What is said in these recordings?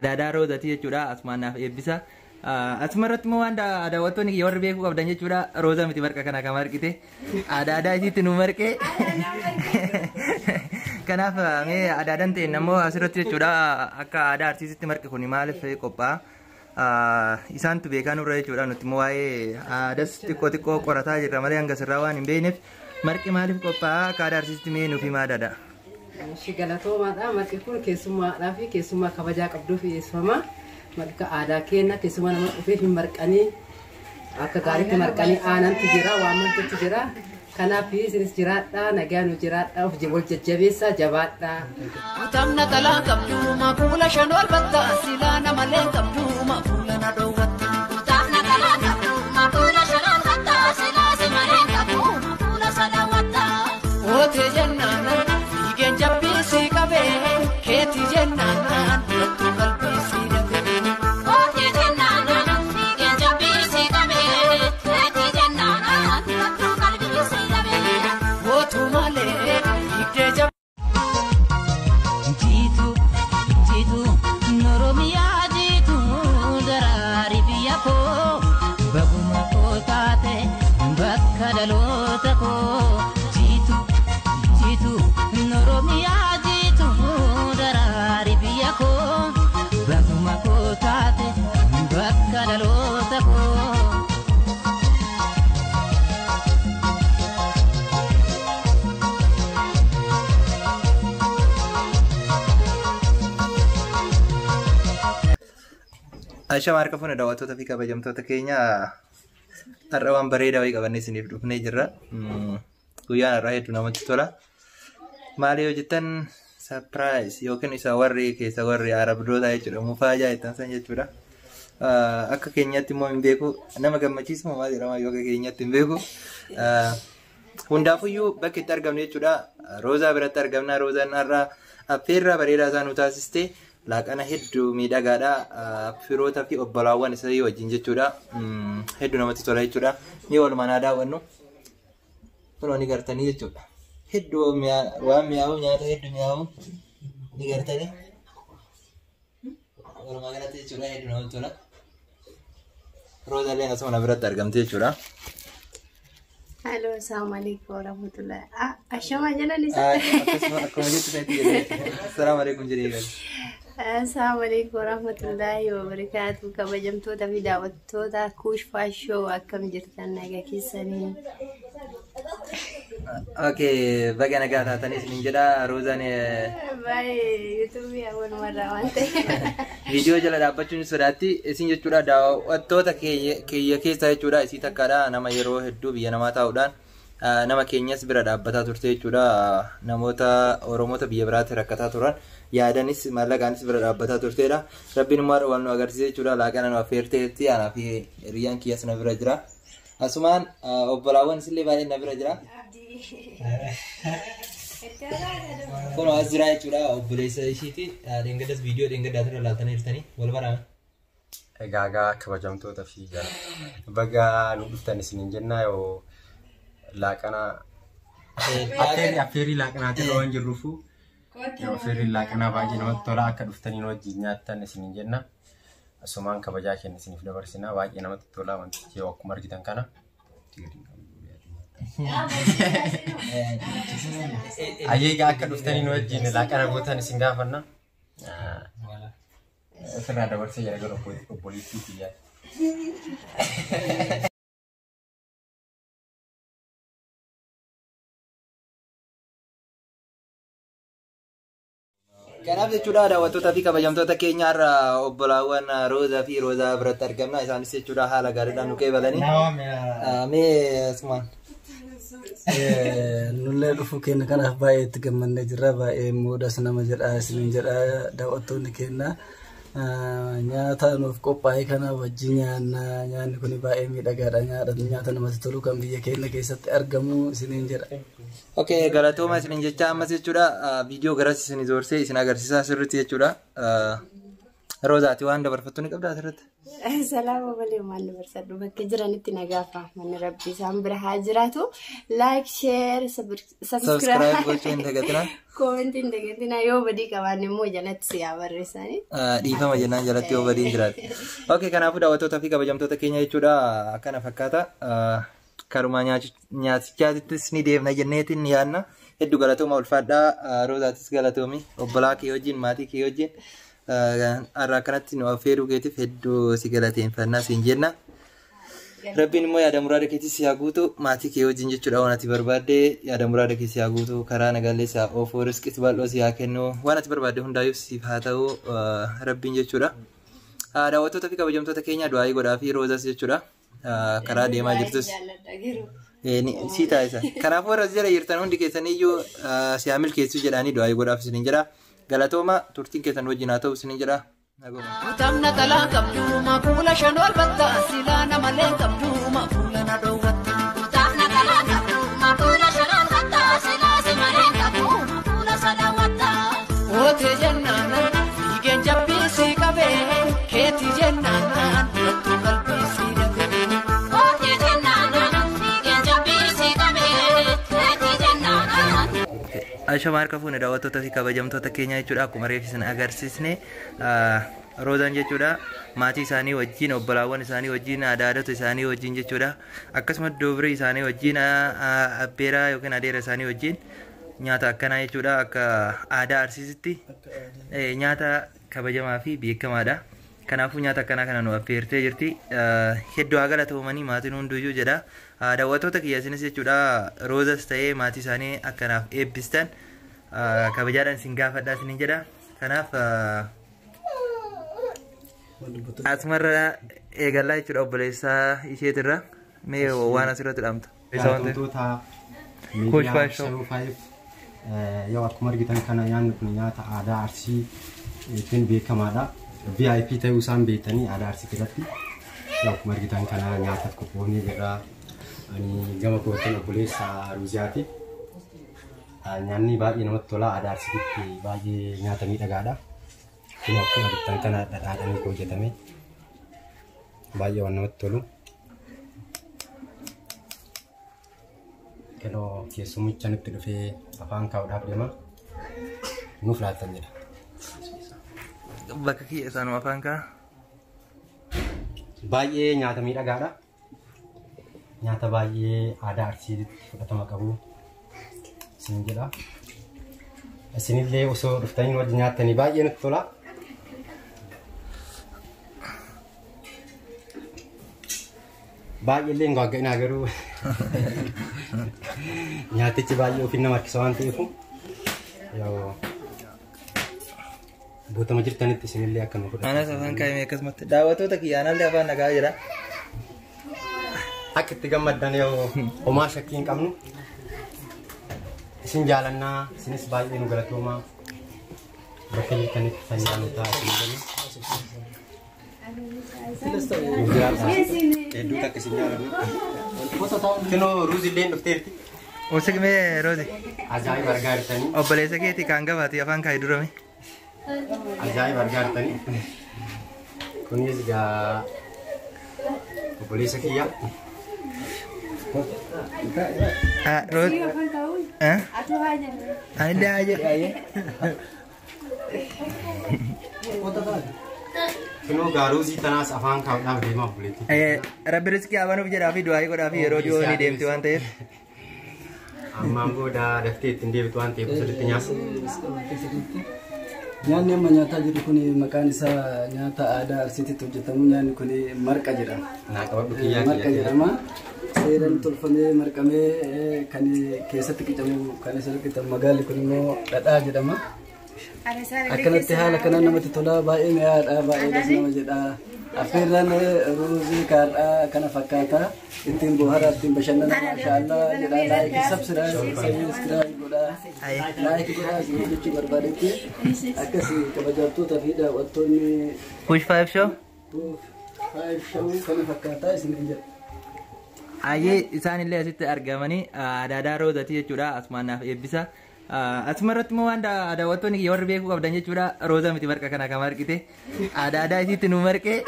Adaadaa Roozati jechuudha. Asumaan naaf eebbisa. Asuma irratti immoo waan daawwattoonni kiyya warri beekuu qabdan jechuudha. Rooza miti marqa kana kan marqite. Adaadaa isiitti nu marqe. Kanaaf mee adaadaan ta'e ammoo asirratti jechuudha akka aadaa Arsiisitti marqi kun maaliif qophaa'a? Isaantu beekaa nurra jechuudha. Nuti immoo waa'ee aadaas xiqqoo xiqqoo qorataa jirra malee hanga sirraa waan hin beekneef marqi maaliif qophaa'a akka aadaa Arsiisitti mee nuuf himaa adaadha. Ishii galatoomaadha. Marqi kun keessummaadhaa fi keessummaa kabajaa qabduuf dhiyeeffama. Marqa aadaa kenna keessummaa nama dhufeef hin marqanii akka gaariitti marqanii aanantu jira, waammantutu jira. Kanaaf isinis jiraadhaa, nagaa nu jiraadhaa, of wal jajjabeessaa, jabaadhaa. Utamna talaa qabdu mafuula shan ol batta silaa namalee qabdu mafuula na dhoowwatta. Utaafna kalaa qabdu mafuula shanaan qatta silaa si malee qabu mafuula sadawatta. Ootee jennaan fiigeen jabbii si qabee keetii jennaan durattuu qalbii si dhabee. Ootee jennaan fiigeen jabbii si qabee keetii jennaan durattuu qalbii si dhabee. Ootuu malee fiigdee jabbii. Jiitu jiitu Oromiyaa jiitu daraari biyya koo baguma koo taate bakka dhaloota koo jiitu jiitu Oromiyaa jiitu daraari biyya koo baguma koo taate bakka dhaloota koo. Ashama harka fuune daawwattoota fi kabajamtoota keenya har'a waan bareedaa wayii qabannee isiniif dhufnee jirra. Guyyaan har'aa hedduu namatti tola. Maali yoo jettan surprise yookiin isa warri keessa warri arabdoota jechuudha. Mufaajaa jettan san jechuudha. Akka keenyatti immoo hin beeku nama gammachiisu moo maal jedhama yoo akka keenyatti hin beeku. Hundaafuyyuu bakki itti argamnu jechuudha. Roozaa biratti argamna. Roozaan har'a affeerraa bareedaa isaa nu taasiste. Laaqana hedduu miidhagaadha. Firoota fi obbolaawwan isaa wajjin jechuudha. Hedduu namatti tola jechuudha. Mee walumaan haa daawwannu. Kunoo ni gartanii jechuudha. Hedduu waan mi'aawu nyaata hedduu mi'aawu ni gartanii. Walumaa galatti jechuudha hedduu namatti tola. Roozaalleen asuma na biratti argamte jechuudha. Halo, assalamualaikum warahmatullahi. Ah, ashama jalan isa. Akkasuma akkuma jettu sanatti jedhee. Assalaamu alaikum jedhee eegale. Assalamualaikum warahmatullahi wabarakatuh. Kabajamtoota fi daawwattoota Kuush Faashoo akkam jirtan nagaa keessanii. Okay, baga nagaa taatanii isiniin jedha. Roozaan Baay'ee yuutuubii walumarraa waan ta'eef. Viidiyoo jala dhaabbachuun sodaatti isin jechuudha daawwattoota keeyya keessa jechuudha isii takkaadha nama yeroo hedduu biyya namaa taa'uudhaan nama keenyas bira dhaabbataa turte jechuudha namoota Oromoota biyya biraatti rakkataa turan yaadanis maallaqaanis bira dhaabbataa turteedha. Rabbiin immoo har'a wal nu agarsiise jechuudha laaqana nu affeerteetti anaa fi hiriyyaan kiyyas na bira jira. Asumaan obbolaawwan isillee baay'een na bira jira. Kun as jira jechuudha obboleessa ishiiti. Dheengaddas viidiyoo dheengaddaa ture laaltanii jirtanii wal barame. Egaa egaa kabajamtoota fi baga nu dhuftan isiniin jennaa yoo laaqana affeerrii laaqanaatiin waan jirruufu yoo affeerriin laaqanaa baay'ee namatti tola akka dhuftanii nu wajjin nyaattan isiniin jenna. Asumaan kabajaa keenya isiniif dabarsina baay'ee namatti tola wantichi yoo akkuma argitan kana. Ayyee egaa akka dhuftanii nu wajjin laaqana gootan isin gaafanna. Ofirraa dabarsee jira gara obboleettii kiyyaa. Kanaaf jechuudha daawwattoota fi kabajamtoota keenya har'a obbolaawwan Roozaa fi Roozaa biratti argamna. Isaanis jechuudha haala gaariidhaan nu qeebalanii. Mee asumaan. Nullee dhufuu keenya kanaaf baay'ee itti gammannee jirra. Baay'ee immoo das nama jedha isiniin jedha daawwattoonni keenya. Nyaata nuuf qophaa'e kana wajjin nyaanna. Nyaanni kun baay'ee miidhagaadha. Nyaata namatti tolu kan biyya keenya keessatti argamu isiniin jedha. Okay, galatooma isiniin jecha ammas jechuudha viidiyoo garas isin zoorsee isin agarsiisaa sirriitti jechuudha. Roozaati waan dabarfattu ni qabdaa asirratti? Salaama malee maal dabarsadhu bakka jiranitti nagaafa manni rabbi isaan bira haa jiraatu. Like, share, Subscribe gochuu hin dagatinaa. Comment hin dagatinaa yoo badii qabaanne immoo jalatti si haa barreessanii. Dhiifama jennaan jalatti yoo badiin jiraate. Okay, kanaafuu daawwattootaa fi kabajamtoota keenya jechuudha akkana fakkaata. Karumaa nyaatichaattis ni deemna jenneetiin ni yaadna. Hedduu galatooma ulfaadhaa. Roozaatis galatoomi. Obbolaa kee wajjin maatii kee wajjin har'a akkanatti nu affeeruu keetiif hedduu si galateeffannaa siin jenna. Rabbiin immoo yaada muraada keetii si haa guutu maatii kee wajjin jechuudha waan ati barbaadde yaada muraada kee si haa guutu karaa nagaallee si haa oofu riskis bal'oo si haa kennu waan ati barbaadde hundaayyuu siif haa ta'u rabbiin jechuudha. Daawwattoota fi kabajamtoota keenya du'aayii godhaa fi roozas jechuudha. Karaa deemaa jirtus. Si taasisa. Kanaafuu warra jala jirtan hundi keessaniyyuu si haa milkeessuu jedhaanii du'aayii godhaaf isiniin jedha. Galatooma turtiin keessan wajjin haa ta'u isiniin jedha. Kutamna talaa qabdu mafuula shan ol batta silaa namalee qabdu mafuula na dhoowwatta. Kutamna talaa qabdu mafuula shan ol batta silaa simalee qabdu mafuula sadawatta. Ootee jennaan fiigeen jabbii qabee keetii jennaan durattuu qalbii si dhabee. Ootee jennaan fiigeen jabbii qabee keetii jennaan. Ashama harka fuune daawwattoota fi kabajamtoota keenya jechuudha akkuma reef isin agarsiisne roozaan jechuudha maatii isaanii wajjin obbolaawwan isaanii wajjin adaadota isaanii wajjin jechuudha akkasumas dubartii isaanii wajjin abbeeraa yookiin adeera isaanii wajjin nyaata akkanaa jechuudha akka aadaa arsiisitti nyaata kabajamaa fi beekamaadha. Kanaafuu nyaata akkanaa kana nu affeertee jirti. Hedduu haa galatoomanii maatiin hunduyyuu jedha. Daawwattoota kiyya isinis jechuudha roozas ta'ee maatii isaanii akkanaaf eebbistan kabajaadhaan isin gaafadhaa isiniin jedha. Kanaaf asumarra eegallaa jechuudha obboleessaa isheetirra mee waan asirratti dhaamta. Jaallatamtoota miidiyaa Shabuu Faayif yoo akkuma argitan kana nyaanni kun nyaata aadaa Arsii ittiin beekamaadha. VIP ta'uu isaan beektanii aadaa Arsii keessatti akkuma argitan kana nyaataaf qophoofnee jirra. Ani gama kootiin obboleessa Ruuziyaati. Nyaanni baay'ee namatti tola. Aadaa Arsiitti baay'ee nyaata miidhagaadha. Kun akkuma argitan kana dhadhaadhaan hojjetame. Baay'ee waan namatti tolu. Kenoo keessummicha nutti dhufee afaan kaa'uudhaaf deema. Nuuf laatan jedha. Bakka kiyya isaanuma afaan kaa'a. Baay'ee nyaata miidhagaadha. Nyaata baay'ee aadaa Arsiitti fudhatama qabu isin jedha. Isinillee osoo dhuftanii wajjin nyaattanii baay'ee nutti tola. Baay'ee illee hin gwagga'inaa garuu nyaatichi baay'ee ofiin nama harkisa waan ta'eef bootama jirtanitti isinillee akka nu fudhatan. Anas afaan kaa'ime akkasumatti daawwattoota kiyya anallee afaan nagaa jira. Akka itti gammaddan yoo homaa shakkii hin qabnu isin jaalannaa isinis baay'ee nu galatoomaa bakka jirtanitti fayyaa nu ta'a isin jenna. Hedduu takka isin jaalannu. Kinoo ruuzillee dhufteerti. Usigmee roozi. Ajaa'iba argaa jirtanii. Obboleessa keetii kan gabaati afaan kaa'e durame. Ajaa'iba argaa jirtanii. Kunis egaa obboleessa kiyya. Roozi. Anillee haa jedhe ayyee. Kinoo egaa ruuzii tanaas afaan kaa'uudhaaf deemaa obboleettii. Rabbi riskii abanuuf jedhaa fi du'aayii godhaa fi yeroo dhiyoo ni deemti waan ta'eef. Ammaan booda daftee ittiin deebitu waan ta'eef sirriitti nyaata. Nyaanni amma nyaataa jirru kun maqaan isaa nyaata aadaa Arsiitti hojjetamu. Nyaanni kun marqa jedhama. Naa qabadhu kiyyaa Marqa jedhama. Seeraan tolfamee marqamee kan keessatti qicamu kan isatti qicamu magaalli kun immoo dhadhaa jedhama. Akkanatti haala kanaan namatti tola baay'ee mi'aadha baay'ee das nama jedha. Affeerraan ruuzii kaadhaa kana fakkaata. Ittiin bohaaraa ittiin bashannana maashaallah jedha. Like subscribe godhaa. Like godhaa isin jechuu barbaadetti akkasii kabajamtoota fi daawwattoonni Push five show. Five show kana fakkaata isin jedha. Ayyee isaanillee asitti argamanii adaadaa roozatii jechuudha asumaan naaf eebbisa. Asuma irratti immoo waan daawwattoonni kiyya warri beekuu qabdan jechuudha. Roozaa miti marqa kana kan marqite. Aadaa isiitti nu marqe.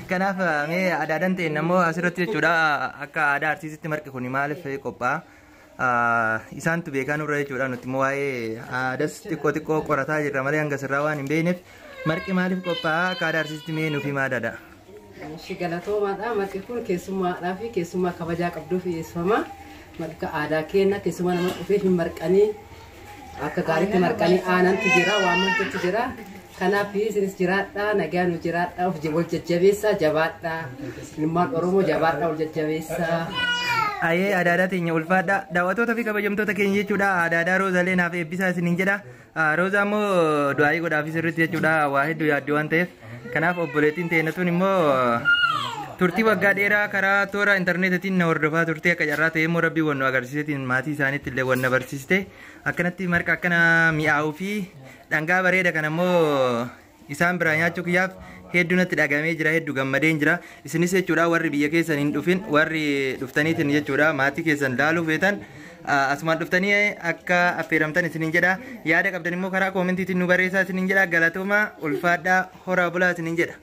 Kanaaf mee adaadaan ta'e immoo asirratti jechuudha akka aadaa Arsiisitti marqi kun maaliif qophaa'a? Isaantu beekaa nurra jechuudha, nuti immoo waa'ee aadaas xiqqoo xiqqoo qorataa jirra malee hanga sirraa waan hin beekneef, marqi maaliif qophaa'a akka aadaa Arsiisitti, mee nuuf himaa dada. Ishii galatoomaadha. Marqi kun keessummaadhaa fi keessummaa kabajaa qabduuf dhiyeeffama. Marqa aadaa keenya keessummaa nama dhufeef hin marqanii, akka gaariitti marqanii, aanantu jira, waammantutu jira. Kanaaf isinis jiraadhaa, nagaa nu jiraadhaa, of wal jajjabeessaa, jabaadhaa. Ilmaan Oromoo jabaadhaa, wal jajjabeessaa. Ayee, adaadaa teenya ulfaadha. Daawwattoota fi kabajamtoota keenya jechuudha. Adaadaa Roozaalee naaf eebbisaa isiniin jedha. Roozaa immoo du'aayii godhaafii sirriitti jechuudha. Waa hedduu yaaddi waan ta'eef. Kanaaf obboleettiin teenya tun immoo turtii waggaa dheeraa karaa toora intarneetiin na hordofaa turtee, akka carraa ta'e immoo rabbii wannu agarsiiseetiin maatii isaaniitti illee wanna barsiiste, akkanatti marqa akkana mi'aawuu fi dhangaa bareeda kana immoo isaan biraa nyaachuu kiyyaaf hedduu natti dhagamee jira, hedduu gammadeen jira. Isinis jechuudha warri biyya keessan hin dhufin, warri dhuftaniitiin jechuudha maatii keessan laaluu feetan, asumaan dhuftanii akka affeeramtan isiniin jedha. Yaada qabdan immoo karaa koomentiitiin nu barreessaa isiniin jedha. Galatooma, ulfaadhaa, horaa bulaa isiniin jedha.